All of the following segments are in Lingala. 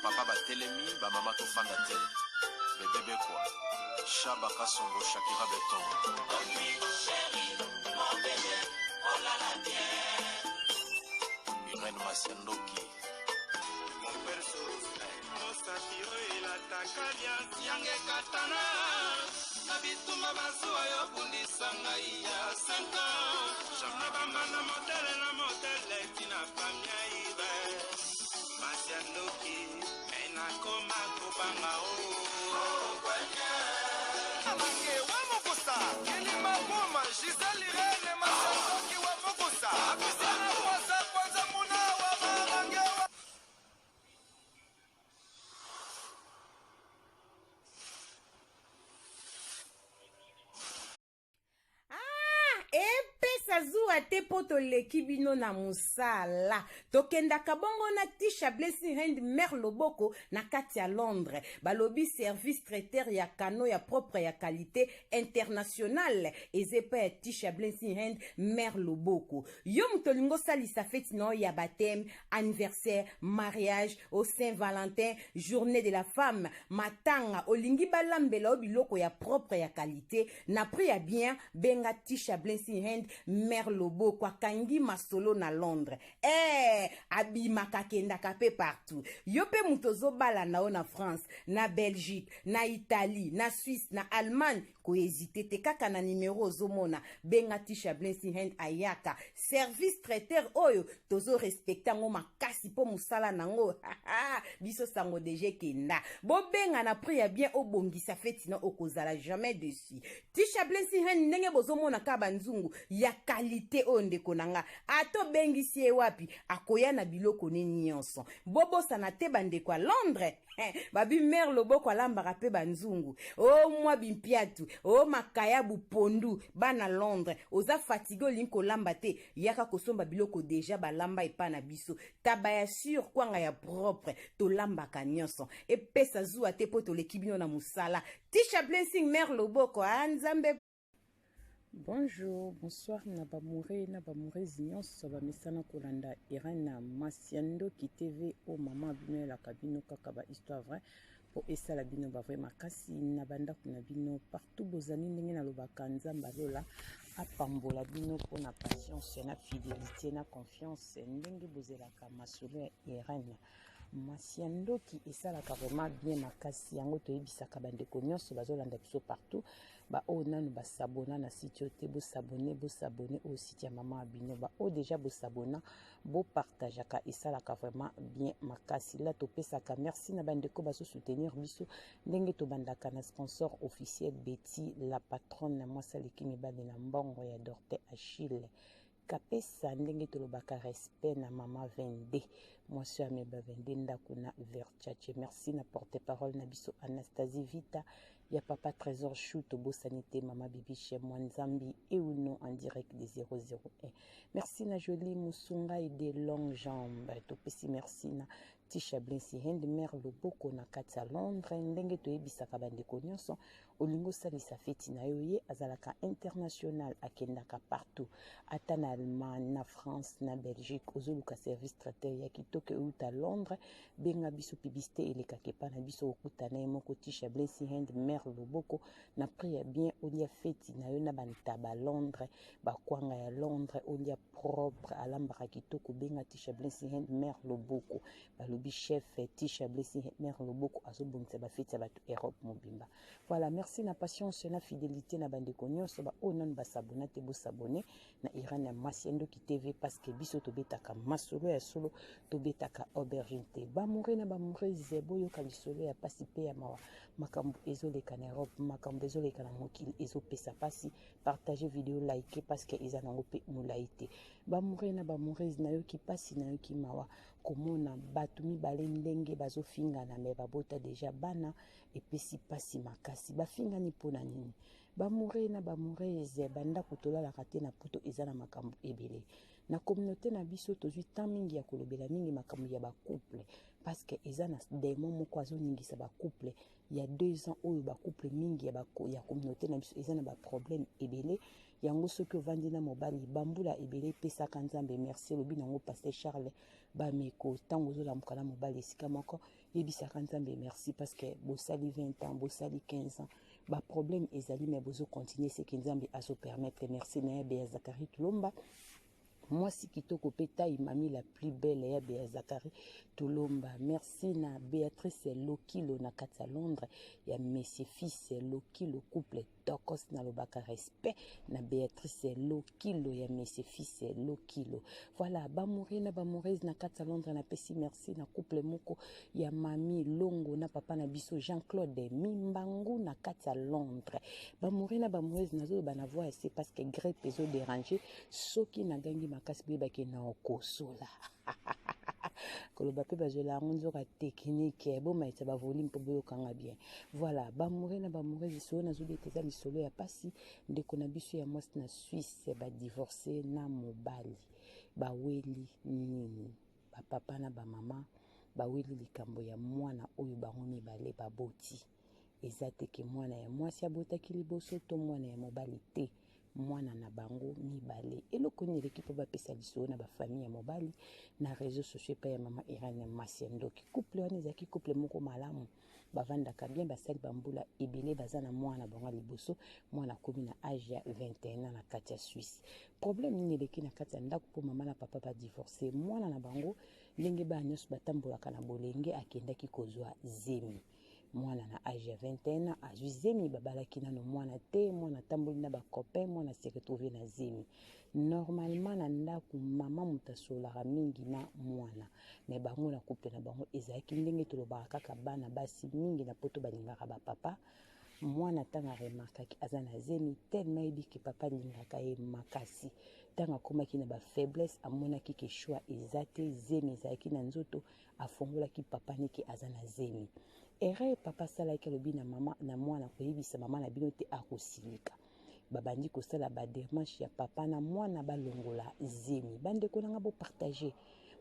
Bapapa batelemi, bamama tofanda te. Bebe Bekwa, Shaba Kasongo, Shakira Beton. Irène Masiandoki. Mosapi oyo elataka liasi yanga ekatana na bitumba bazuwa yo bundisa ngai ya 5 ans na bambanda motele na motele tina famia ibe masi ya ndoki me nakoma kobanga o Mange wa mokosa kilima boma Gisèle Irene Masandoki wa mokosa Apisana kwasa kwanza muna wa marange wa. Ah, epesa zuwa te mpo toleki bino na mosala. Tokendaka bongo na Tisha Blessing Hand Mère Loboko na kati ya Londres. Balobi service traiteur ya kano ya propre ya qualité internationale eza epai ya Tisha Blessing Hand Mère Loboko. Yo moto olingi osalisa feti na yo ya baptême, anniversaire, mariage, au Saint-Valentin, journée de la femme, matanga, olingi balambela yo biloko ya propre ya qualité na prix ya bien, benga Tisha Blessing Hand Mère Loboko akangi masolo na Londres. Eh, abimaka akendaka pe partout. Yo pe moto ozobala na yo na France, na Belgique, na Italie, na Suisse, na Allemagne, ko hésiter te kaka na numero ozomona, benga Tisha Blessing Hand ayaka. Service traiteur oyo tozo respecter yango makasi po mosala nango biso sango deja ekenda. Bobenga na prix ya bien obongisa feti na okozala jamais dessus. Tisha Blessing Hand ndenge bozomona kaka banzungu ya qualité oyo ndeko na nga ata obengisi ye wapi akoya na biloko ne nyonso. Bobosana te bandeko ya Londres. Babi mère Loboko alambaka pe banzungu o mwa bimpiatu o makayabu pondu. Bana Londres oza fatigue olingi kolamba te, yaka kosomba biloko deja balamba epa na biso. Taba ya sur kwanga ya propre tolambaka nyonso. Epesa zuwa te po toleki bino na mosala. Tisha Blessing Mère Loboko a Nzambe. Bonjour, bonsoir na ba moure na ba mourezi nyonso ba mesana kolanda Irène Masiandoki TV o mama bino elaka bino kaka ba histoire vraie po esala bino ba vrai makasi na bandako na bino partout bozali ndenge nalobaka Nzambe alola apambola bino po na patience na fidélité na confiance ndenge bozelaka masolo ya Irène Masiandoki esalaka vraiment bien makasi yango toyebisaka bandeko nyonso bazolanda biso partout ba oyo nanu ba s'abonna na site oyo te, bo s'abonner, bo s'abonner oyo site ya mama ya bino, ba oyo deja bo s'abonna bo partageaka esalaka vraiment bien makasi. La topesaka merci na bandeko bazo soutenir biso ndenge tobandaka na sponsor officiel Betty la patronne na mwasi aleki mibali na mbongo ya Dorte Achille Kapesa ndenge tolobaka respect na mama 22 mwasi oyo ameba 22 ndako na Verchache. Merci na porte-parole na biso Anastasie Vita ya papa Trésor Chou, tobosani te mama Bibiche Mwanzambi Euno en direct de 001. Merci na Jolie Musunga et de longues jambes. Topesi merci na Tisha Blessy Hand Mère Loboko na kati ya Londres ndenge toyebisaka bandeko nyonso olingi osalisa feti na yo ye azalaka international akendaka partout ata na Allemagne na France na Belgique ozoluka service traiteur ya kitoko euta Londres benga biso publicité elekaka epa na biso okutana ye moko Tisha Blessy Hand Mère Loboko na prix ya bien olia feti na yo na bantaba Londres bakwanga ya Londres olia propre alambaka kitoko benga Tisha Blessy Hand Mère Loboko balobi chef Tisha Blessy Hand Mère Loboko azobongisa ba feti ya bato Europe mobimba. Voilà, merci na patience na fidélité na bandeko nyonso ba oyo nanu basabona te bosabone na Irène ya Masiandoki TV parce que biso tobetaka masolo ya solo tobetaka aubergine te. Ba moure na ba mourese boyoka lisolo ya pasi pe ya mawa makambo ezoleka na Europe makambo ezoleka na mokili ezopesa pasi. Partager vidéo like parce que eza nango pe molai te. Ba moure na ba mourese nayoki pasi nayoki mawa komona bato mibale ndenge bazofingana me babota deja bana epesi pasi makasi. Bafingani mpona nini? Ba moure na ba mourese bandako tolalaka te na poto eza na makambo ebele. Na communauté na biso tozwi temps mingi ya kolobela mingi makambo ya ba couple parce que eza na démon moko azoningisa ba couple ya 2 ans oyo ba couple mingi ya communauté na biso eza na ba problème ebele. Yango soki ovandi na mobali bambula ebele epesaka Nzambe merci elobi nango Pasteur Charles Bameko ntango ozolamuka na mobali esika moko. Yebisaka Nzambe merci parce que bosali 20 ans, bosali 15 ans, ba problème ezali mais bozo continuer, ce que Nzambe azo permettre. Merci na ya Bea Zakari Tulomba, mwasi kitoko pe taille, mami la plus belle ya Bea Zakari Tulomba. Merci na Béatrice Lokilo na kati ya Londres, ya Monsieur Fils Lokilo, couple tokos, nalobaka respect na Béatrice Lokilo ya Monsieur Fils Lokilo. Voilà, bamoureux na bamoureuse na kati ya Londres, napesi merci na couple moko ya mami Longo na papa na biso Jean-Claude Mimbangu na kati ya Londres. Bamoureux na bamoureuse, nazoloba na voix ese parce que grippe ezodéranger. Soki nagangi makasi, boyebaki na okosola koloba mpe bazwela yango nzoka technique. Bomaisa bavolume mpo boyokanga bien. Voilà, bamoureux na bamoureuse, lisolo nazobeta eza lisolo ya pasi. Ndeko na biso ya mwasi na Suisse badivorce na mobali. Baweli nini? Bapapa na bamama baweli likambo ya mwana oyo bango mibale baboti. Eza te ke mwana ya mwasi abotaki liboso to mwana ya mobali te, mwana na bango mibale. Eloko nini eleki mpo bapesa lisolo na bafamille ya mobali na réseau sociaux epai ya mama Irene Masi ya Ndoki? Couple wana ezalaki couple moko malamu, bavandaka bien, basali bambula ebele, baza na mwana bango ya liboso. Mwana akomi na age ya 21 ans na kati ya Suisse. Problème nini eleki na kati ya ndako mpo mama na papa badivorce? Mwana na bango, ndenge bana nyonso batambolaka na bolenge, akendaki kozwa zemi. Mwana na age ya 21 ans azwi zemi. Babalaki nano mwana te, mwana atamboli na bacopain, mwana se retrouve na zemi. Normalement na ndako, mama moto asololaka mingi na mwana, mais bango na couple na bango ezalaki ndenge tolobaka kaka, bana basi mingi na Poto balingaka bapapa. Mwana ntango aremarkaki aza na zemi, tellement ayebi ke papa alingaka ye makasi, ntango akomaki na bafaiblesse, amonaki ke choix eza te, zemi ezalaki na nzoto, afongolaki papa niki aza na zemi. Erreur papa asalaki, alobi na mama na mwana: "Koyebisa mama na bino te, akosilika." Babandi kosala badémarche ya papa na mwana balongola zemi. Bandeko nanga, bopartage.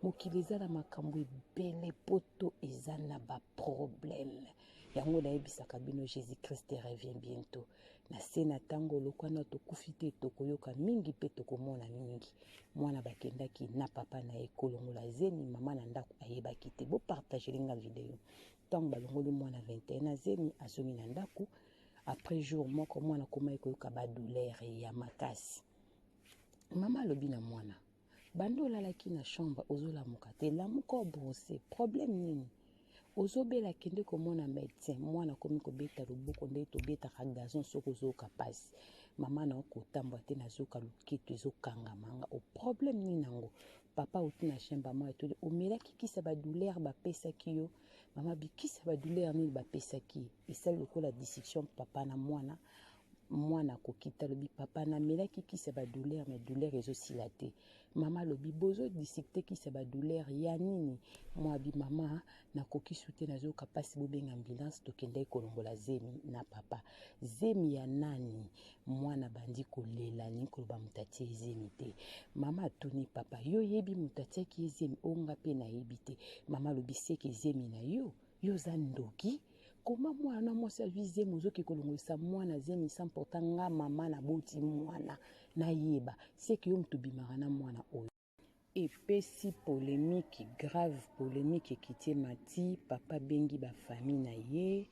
Mokili eza na makambo ebele, Poto eza na baproblème. Yango nayebisaka bino, Jésus Christ revient bientôt. Na se na ntango olokwana, tokufi te, tokoyoka mingi mpe tokomona mingi. Mwana bakendaki na papa na ye kolongola zemi, mama na ndako ayebaki te. Bopartage linga video. Ntango balongoli mwana 21 na zemi, azongi na ndako. Après jour moko, mwana komaki koyoka badouleur ya makasi. Mama alobi na mwana: "Banda olalaki na chambre, ozolamuka te. Lamuka, obrosse. Problème nini? Ozobela, kende komona médecin." Mwana akomi kobeta loboko nde tobetaka gazon soki ozoyoka mpasi. "Mama, na okotambola te, nazoyoka loketo ezokangama nga. O problème nini yango?" Papa auti na chambre moko, etoli: "Omelaki kisa badouleur bapesaki yo?" Mama: "Bikisa badouleur nini bapesaki?" Esali lokola discussion papa na mwana. Mwana akoki te, alobi: "Papa, namelaki kisi ya badouleur, mais douleur ezosila te." Mama alobi: "Bozodiscuter kisi ya badouleur ya nini?" Mwa abi: "Mama, nakoki su te, nazoyoka mpasi, bobenga ambulance." Tokendaki kolongola zemi na papa. Zemi ya nani? Mwana bandi kolela, alingi koloba moto atie zemi te. Mama atuni papa: "Yo oyebi moto atiaki ye zemi?" "Onga mpe nayebi te." Mama alobi: "Seke zemi na yo, yo oza ndoki. Koma mwana na mwasi azwi zemi, ozoki kolongolisa mwana zemi sans pourtant nga mama naboti mwana nayeba. Seke yo moto obimaka na mwana oyo." Epesi polémique grave, polémique ekiti emati. Papa abengi bafamille na ye,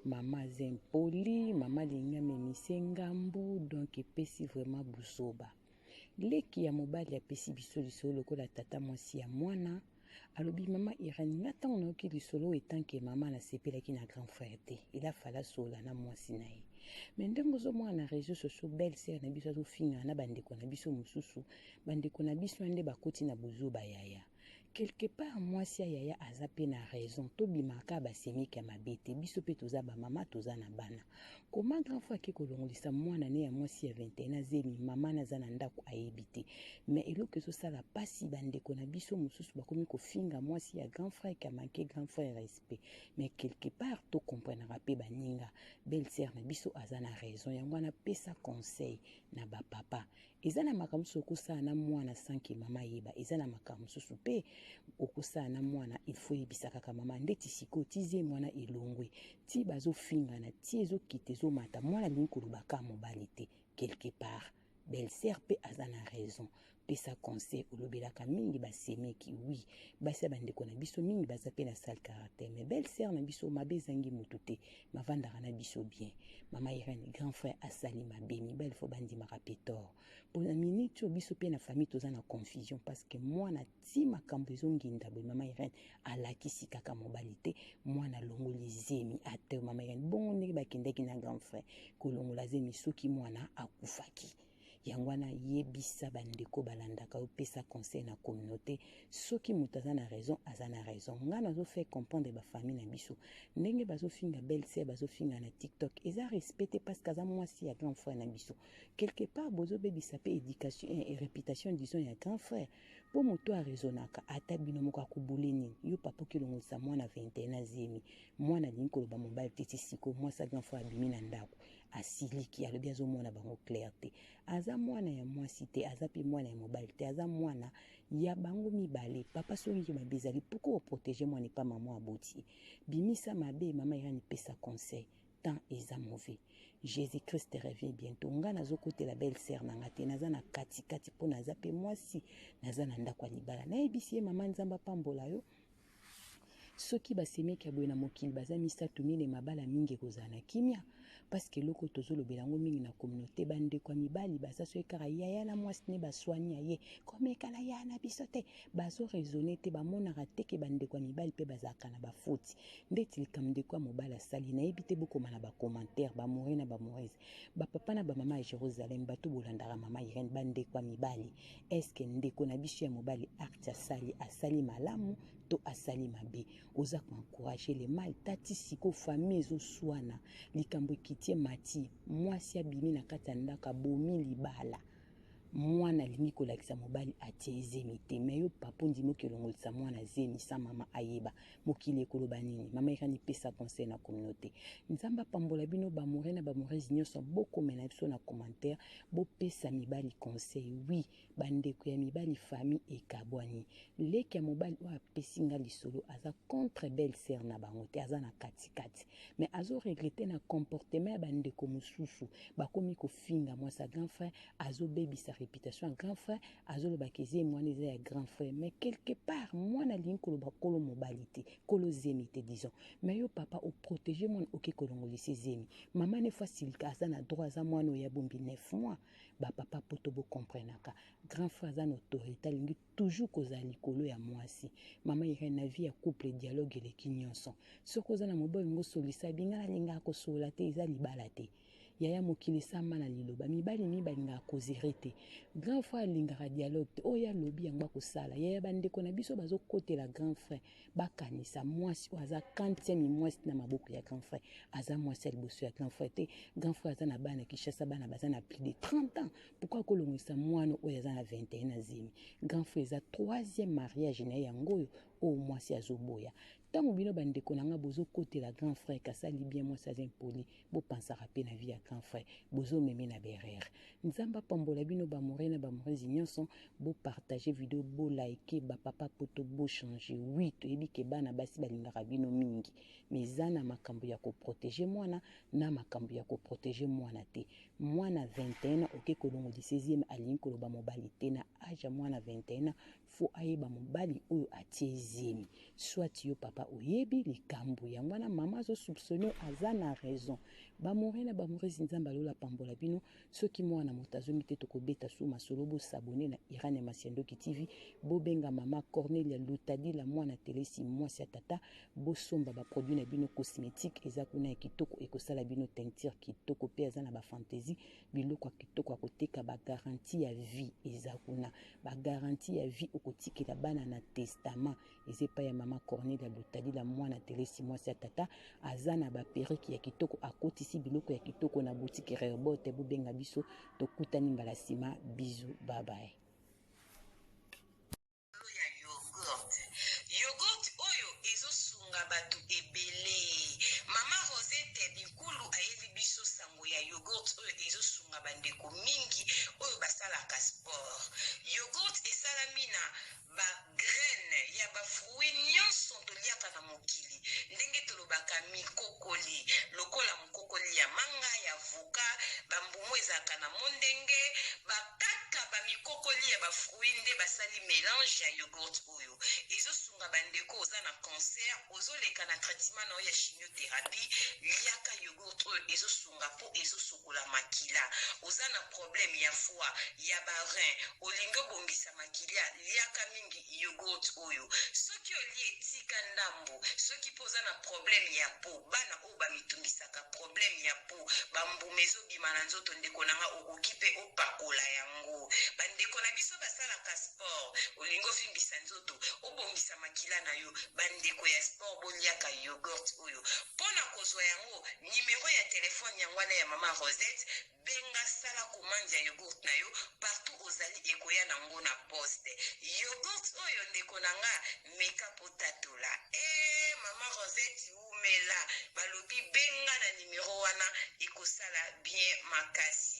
mama aza impoli, mama alingi amemise ngambu. Donc epesi vraiment buzoba. Leki ya mobali apesi biso lisolo lokola tata mwasi ya mwana. Alobi: "Mama Irani, nga ntango nayoki lisolo, etanke mama, nasepelaki na grand frère te. Elafala asola na mwasi na ye, mais ndenge ozomona na réseau sociaux, belle sœur na biso azofingana na bandeko na biso mosusu. Bandeko na biso nde bakoti na bozoba. Yaya, quelque part mwasi ya yaya aza mpe na raison. Tobimaka basemiki ya mabe te. Biso mpe toza bamama, toza na bana. Koma grand frère ake kolongolisa mwana ne ya mwasi ya 21 azemi, mama naza na ndako ayebi te? Mais eloko ezosala mpasi, bandeko na biso mosusu bakomi kofinga mwasi ya grand frère, ke amanquer grand frère respect. Mais quelque part tokomprenaka mpe baninga. Belle sœur na biso aza na raison. Yango wana pesa conseil na bapapa: eza na makambo mosusu okosala na mwana sans que mama ayeba, eza na makambo mosusu mpe okosala na mwana, il faut yebisa kaka mama. Ndeti sikoyo, ti zemi wana elongwe, ti bazofingana, ti ezokita ezomata, mwana alingi koloba ka mobali te. Quelque part belle sœur mpe aza na raison." Pesa conseil, olobelaka mingi basemeki. Oui, basi ya bandeko na biso mingi baza mpe na sale caractère, mais belle sœur na biso mabe ezangi motu te, mavandaka na biso bien. Mama Irène, grand frère asali mabe, mibali fo bandimaka mpe tort. Mpo na minute oyo biso mpe na famille toza na confusion parce que mwana ti makambo ezonginda boye. Mama Irène alakisi kaka mobali te, mwana alongoli zemi ate. Mama Irène, bongo ndenge bakendaki na grand frère kolongola zemi soki mwana akufaki? Yango wana yebisa bandeko balandaka, opesa conseil na communauté. Soki moto aza na raison, aza na raison. Ngai nazofaire comprendre bafamille na biso ndenge bazofinga belle sœur, bazofinga na TikTok, eza respect te parce que aza mwasi ya grand frère na biso. Quelque part bozobebisa mpe éducation et réputation, disons, ya grand frère, mpo moto araisonnaka ata bino moko akobule nini. Yo papa okilongolisa mwana 21 azemi, mwana alingi koloba mobali te. Ti sikoyo mwasi ya grand frère abimi na ndako, asiliki, alobi azomona bango clair te. Aza mwana ya mwasi te, aza mpe mwana ya mobali te, aza mwana ya bango mibale. Papa, soki mabe ezali, pourquoi oprotéger mwana epa mama aboti? Bimisa mabe. Mama Irani, pesa conseil. Temps eza mauvais, Jésus Christ revient bientôt. Nga nazokotela belle sœur na nga te, naza na katikati mpo naza mpe mwasi, naza na ndako ya libala. Nayebisi ye, mama, Nzambe apambola yo. Soki basemeki ya boye na mokili baza misato, mine, mabala mingi ekozala na kimia, parce que eloko tozolobela yango mingi na communauté, bandeko ya mibali baza soki kaka yaya na mwasi ne baswani, ya ye komeka na yaya na biso te, bazoraisonner te, bamonaka te ke bandeko ya mibali mpe bazalaka na bafoti. Ndeti likambo ndeko ya mobali asali, nayebi te. Bokoma na bacommentaire, bamoure na bamourese, bapapa na bamama ya Jérusalem, bato bolandaka mama Irene, bandeko ya mibali, est-ce ndeko na biso ya mobali acte asali, asali malamu to asali mabe? Oza koencourager le mal. Tati siko famille ezoswana, likambo ekitie mati, mwasi abimi na kati ya ndako, abomi libala. Mwana alingi kolakisa mobali atie zemi te, mais yo papa ondimi okelongolisa mwana zemi sa mama ayeba. Mokili ekoloba nini? Mama Irani, pesa conseil na communauté. Nzambe apambola bino, bamoure na bamourese nyonso. Bokomela biso na commentaire, bopesa mibali conseil. Oui, bandeko ya mibali, famille ekabwani. Leki ya mobali oyo apesi nga lisolo aza contre belle sœur na bango te, aza na katikati, mais azoregretter na comportement ya bandeko mosusu. Bakomi kofinga mwasi ya grand frère, azobebisa réputation ya grand frère, azolobaka eza mwana eza ya grand frère, mais quelque part mwana alingi koloba kolo mobali te, kolo zemi te, disons. Mais yo papa oprotéger mwana, oke kolongolisa zemi. Mama nefo asilika, aza na droit, aza mwana oyo abombi 9 mois. Bapapa poto, bocomprenaka grand frère aza na autorité, alingi toujours kozala likolo ya mwasi. Mama Irene, na vie ya couple, dialogue eleki nyonso. Soki oza na mobali, olingi osolisa binga, nalingaka kosolola te, eza libala te. Yaya, mokili esamba na liloba. Mibali mingi balingaka kozere te, grand frère alingaka dialogue te, oyo alobi yango akosala. Yaya, bandeko na biso bazokotela grand frère, bakanisa mwasi oyo aza quantième mwasi na maboko ya grand frère. Aza mwasi ya liboso ya grand frère te. Grand frère aza na bana Kinshasa, bana baza na plus de 30 ans. Pourquoi akolongolisa mwana oyo aza na 21 na zemi? Grand frère eza troisième mariage na ye yango oyo, oyo mwasi azoboya. Ntango bino bandeko na nga bozokotela grand frère kasali bien, mwasi aza impoli, bopansaka mpe na vie ya grand frère, bozomeme na berere. Nzambe apambola bino, bamoure na bamourese nyonso. Bopartager vidéo, bolike. Bapapa poto, bochanger. Oui, toyebi ke bana basi balingaka bino mingi, mais eza na makambo ya koprotéger mwana na makambo ya koprotéger mwana te. Mwana 21 oke kolongolisa zemi, alingi koloba mobali te. Na âge ya mwana 21, faut ayeba mobali oyo atie zemi. Soit yo papa oyebi likambo yango wana, mama azosoupçonner, aza na raison. Bamoure na bamourese, Nzambe alola pambola bino. Soki mwana moto azongi te, tokobeta su masolo. Bos'abonner na Iran ya Masiandoki TV, bobenga mama Cornelia Lutadila, mwana Telesi, mwasi ya tata. Bosomba baproduit na bino cosmétique, eza kuna ya kitoko, ekosala bino teinture kitoko, mpe aza na bafantaisie, biloko ya kitoko ya koteka. Bagarantie ya vie eza kuna, bagarantie ya vie okotikela bana na testament, eza epai ya mama Cornelia Lutadila, mwana Telesi, mwasi ya tata. Aza na baperruque ya kitoko, akotisi biloko ya kitoko na boutique Rehoboth. Bobenga biso. Tokutani mbala nsima. Bisous, babaye. Ya yogurt, yogurt oyo ezosunga bato ebele. Mama Rosette Binkulu ayeli biso sango ya yogurt oyo ezosunga bandeko mingi oyo basalaka sport. Yogurt esalami na bagraine ya bafruit nyonso toliaka na mokili, ndenge tolobaka mikokoli, lokola mokokoli ya manga, ya avocat, bambumu ezalaka na mondenge, bakaka bamikokoli. yogourt oyo ezosunga bandeko oza na cancer, ozoleka na traitement na yo ya chimiothérapie, liaka yogourt oyo, ezosunga mpo ezosokola makila. Oza na problème ya foie, ya barein, olingi obongisa makila, liaka mingi yogourt oyo. Soki olie, etika ndambo. Soki mpo oza na problème ya peau, bana oyo bamitungisaka, problème ya peau, bambuma ezobima na nzoto, ndeko na nga, okoki mpe opakola yango. Bandeko na biso basalaka sport, olingi ovimbisa nzoto, obongisa makila na yo, bandeko ya sport, boliaka yogourt oyo. Mpo na kozwa yango, nimero ya telefone yango wana ya Mama Rosette. Benga, sala commande ya yogourt na yo partout ozali, ekoya nango na poste. Yogourt oyo, ndeko na nga, meka po tatola. E Mama Rosette, umela. Balobi benga na nimero wana, ekosala bien makasi.